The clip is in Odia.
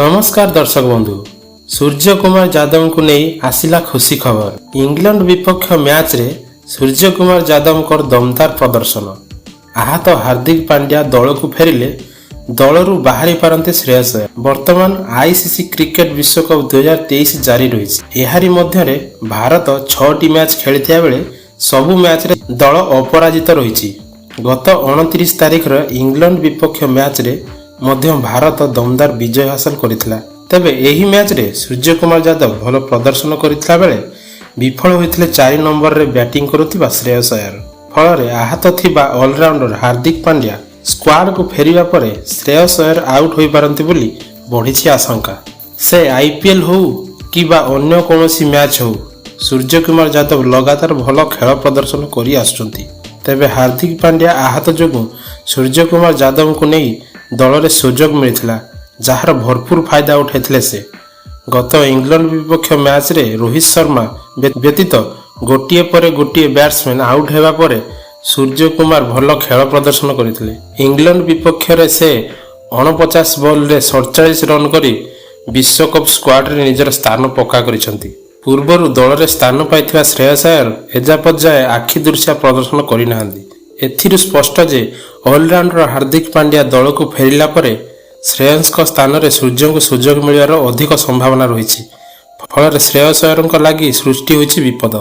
ନମସ୍କାର ଦର୍ଶକ ବନ୍ଧୁ। ସୂର୍ଯ୍ୟକୁମାର ଯାଦବଙ୍କୁ ନେଇ ଆସିଲା ଖୁସି ଖବର। ଇଂଲଣ୍ଡ ବିପକ୍ଷ ମ୍ୟାଚ୍ରେ ସୂର୍ଯ୍ୟକୁମାର ଯାଦବଙ୍କର ଦମଦାର ପ୍ରଦର୍ଶନ। ଆହତ ହାର୍ଦ୍ଦିକ ପାଣ୍ଡ୍ୟା ଦଳକୁ ଫେରିଲେ ଦଳରୁ ବାହାରି ପାରନ୍ତି ଶ୍ରେୟସ ଆୟର। ବର୍ତ୍ତମାନ ଆଇସିସି କ୍ରିକେଟ ବିଶ୍ୱକପ୍ 2023 ଜାରି ରହିଛି। ଏହାରି ମଧ୍ୟରେ ଭାରତ ଛଅଟି ମ୍ୟାଚ୍ ଖେଳିଥିବା ବେଳେ ସବୁ ମ୍ୟାଚ୍ରେ ଦଳ ଅପରାଜିତ ରହିଛି। ଗତ 29 ତାରିଖର ଇଂଲଣ୍ଡ ବିପକ୍ଷ ମ୍ୟାଚ୍ରେ ମଧ୍ୟ ଭାରତ ଦମଦାର ବିଜୟ ହାସଲ କରିଥିଲା। ତେବେ ଏହି ମ୍ୟାଚ୍ରେ ସୂର୍ଯ୍ୟକୁମାର ଯାଦବ ଭଲ ପ୍ରଦର୍ଶନ କରିଥିଲା ବେଳେ ବିଫଳ ହୋଇଥିଲେ 4 ନମ୍ବରରେ ବ୍ୟାଟିଂ କରୁଥିବା ଶ୍ରେୟସ ଆୟର। ଫଳରେ ଆହତ ଥିବା ଅଲରାଉଣ୍ଡର ହାର୍ଦ୍ଦିକ ପାଣ୍ଡ୍ୟା ସ୍କ୍ୱାଡକୁ ଫେରିବା ପରେ ଶ୍ରେୟସ ଆୟର ଆଉଟ୍ ହୋଇପାରନ୍ତି ବୋଲି ବଢ଼ିଛି ଆଶଙ୍କା। ସେ ଆଇପିଏଲ୍ ହେଉ କିମ୍ବା ଅନ୍ୟ କୌଣସି ମ୍ୟାଚ୍ ହେଉ, ସୂର୍ଯ୍ୟକୁମାର ଯାଦବ ଲଗାତାର ଭଲ ଖେଳ ପ୍ରଦର୍ଶନ କରି ଆସୁଛନ୍ତି। ତେବେ ହାର୍ଦ୍ଦିକ ପାଣ୍ଡ୍ୟା ଆହତ ଯୋଗୁଁ ସୂର୍ଯ୍ୟକୁମାର ଯାଦବଙ୍କୁ ନେଇ ଦଳରେ ସୁଯୋଗ ମିଳିଥିଲା, ଯାହାର ଭରପୁର ଫାଇଦା ଉଠାଇଥିଲେ ସେ। ଗତ ଇଂଲଣ୍ଡ ବିପକ୍ଷ ମ୍ୟାଚ୍ରେ ରୋହିତ ଶର୍ମା ବ୍ୟତୀତ ଗୋଟିଏ ପରେ ଗୋଟିଏ ବ୍ୟାଟ୍ସମ୍ୟାନ୍ ଆଉଟ୍ ହେବା ପରେ ସୂର୍ଯ୍ୟକୁମାର ଭଲ ଖେଳ ପ୍ରଦର୍ଶନ କରିଥିଲେ। ଇଂଲଣ୍ଡ ବିପକ୍ଷରେ ସେ 49 ବଲରେ 47 ରନ୍ କରି ବିଶ୍ୱକପ୍ ସ୍କ୍ୱାଡରେ ନିଜର ସ୍ଥାନ ପକ୍କା କରିଛନ୍ତି। ପୂର୍ବରୁ ଦଳରେ ସ୍ଥାନ ପାଇଥିବା ଶ୍ରେୟସ ଆୟର ଏଯାବତ୍ ଯାଏ ଆଖି ଦୃଶିଆ ପ୍ରଦର୍ଶନ କରିନାହାନ୍ତି। ଏଥିରୁ ସ୍ପଷ୍ଟ ଯେ ଅଲରାଉଣ୍ଡର ହାର୍ଦ୍ଦିକ ପାଣ୍ଡ୍ୟା ଦଳକୁ ଫେରିଲା ପରେ ଶ୍ରେୟସଙ୍କ ସ୍ଥାନରେ ସୂର୍ଯ୍ୟଙ୍କୁ ସୁଯୋଗ ମିଳିବାର ଅଧିକ ସମ୍ଭାବନା ରହିଛି। ଫଳରେ ଶ୍ରେୟସ ଆୟରଙ୍କ ଲାଗି ସୃଷ୍ଟି ହୋଇଛି ବିପଦ।